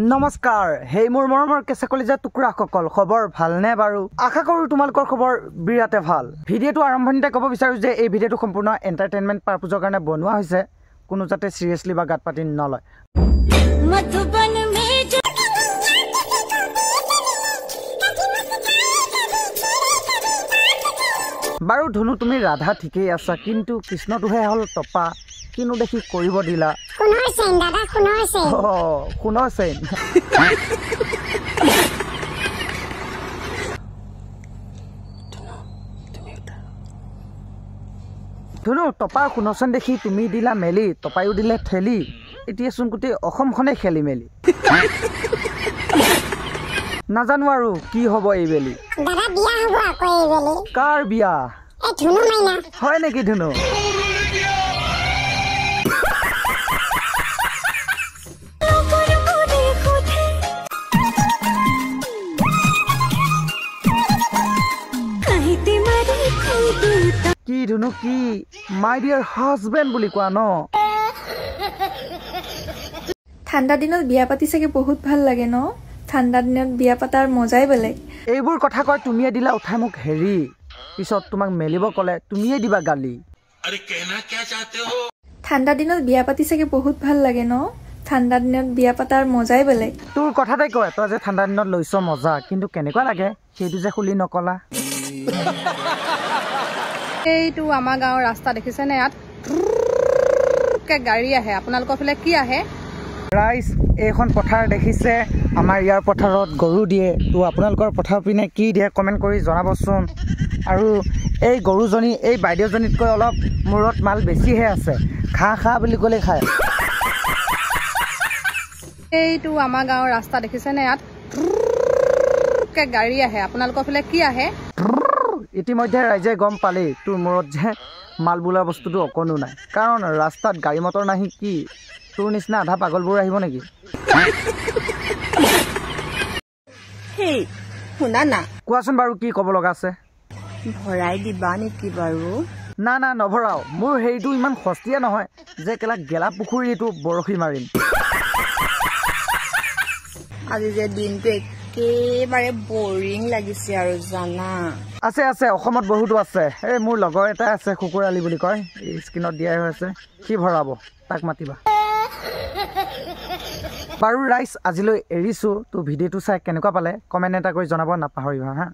নমস্কাৰ, হেই মোৰ মৰমৰ কেঁচা কলিজা টুকুৰাসকল, খবৰ ভালনে বাৰু? আশা কৰোঁ তোমালোকৰ খবৰ বিৰাটে ভাল। ভিডিঅ'টো আৰম্ভণিতে ক'ব বিচাৰোঁ যে এই ভিডিঅ'টো সম্পূৰ্ণ এণ্টাৰটেইনমেণ্ট পাৰপজৰ কাৰণে বনোৱা হৈছে, কোনো যাতে চিৰিয়াছলি বা গাত পাতি নলয়। বাৰু ধুনু, তুমি ৰাধা ঠিকেই আছা, কিন্তু কৃষ্ণটোহে হ'ল টপা, কিনো দেখি কৰিব দিলা? সোণৰ চেইন। ধুনু, টপাৰ সোণৰ চেইন দেখি তুমি দিলা মেলি, টপায়ো দিলে ঠেলি, এতিয়াচোন গোটেই অসমখনে খেলি মেলি। নাজানো আৰু কি হ'ব এইবেলি। কাৰ বিয়া হয় নেকি ধুনু? কি ধুনু, কি মাই ডিয়াৰ হাজবেণ্ড বুলি কোৱা ন? ঠাণ্ডা দিনত বিয়া পাতি চাগে বহুত ভাল লাগে ন? ঠাণ্ডা দিনত বিয়া পাতাৰ মজাই বেলেগ। এইবোৰ কথা কয় তুমিয়ে দিলা উঠাই মোক হেৰি, পিছত তোমাক মেলিব ক'লে তুমিয়ে দিবা গালি। ঠাণ্ডা দিনত বিয়া পাতি চাগে বহুত ভাল লাগে ন? ঠাণ্ডা দিনত বিয়া পাতাৰ মজাই বেলেগ। তোৰ কথাতে কয় তই যে ঠাণ্ডা দিনত লৈছ মজা, কিন্তু কেনেকুৱা লাগে সেইটো যে খুলি নকলা। এইটো আমাৰ গাঁৱৰ ৰাস্তা দেখিছেনে? ইয়াত গাড়ী আহে। আপোনালোকৰ ফালে কি আহে? ৰাইজ, এইখন পথাৰ দেখিছে, আমাৰ ইয়াৰ পথাৰত গৰু দিয়ে, তো আপোনালোকৰ পথাৰ পিনে কি দিয়ে কমেণ্ট কৰি জনাবচোন। আৰু এই গৰুজনী এই বাইদেউজনীতকৈ অলপ মূৰত মাল বেছিহে আছে, খা খা বুলি ক'লে খায়। এইটো আমাৰ গাঁৱৰ ৰাস্তা দেখিছেনে? ইয়াত গাড়ী আহে। আপোনালোকৰ ফালে কি আহে? ইতিমধ্যে ৰাইজে গম পালেই তোৰ মূৰত যে মাল বোলা বস্তুটো অকণো নাই, কাৰণ ৰাস্তাত গাড়ী মটৰ নাহি কি তোৰ নিচিনা আধা পাগলবোৰ আহিব নেকি? শুনা না, কোৱাচোন বাৰু কি ক'ব লগা আছে? ভৰাই দিবা নেকি বাৰু? না না, নভৰাও। মোৰ হেৰিটো ইমান সস্তীয়া নহয় যে কেলা গেলা পুখুৰীটো বৰশী মাৰিম। আজি যে দিনটো একেবাৰে বৰিং লাগিছে আৰু জানা। আছে আছে, অসমত বহুতো আছে। এই মোৰ লগৰ এটা আছে, শুকুৰ আলী বুলি কয়, এই স্ক্ৰীণত দিয়াই হৈ আছে, সি ভৰাব, তাক মাতিবা। বাৰু ৰাইজ, আজিলৈ এৰিছোঁ। তো ভিডিঅ'টো চাই কেনেকুৱা পালে কমেণ্ট এটা কৰি জনাব নাপাহৰিবা হা।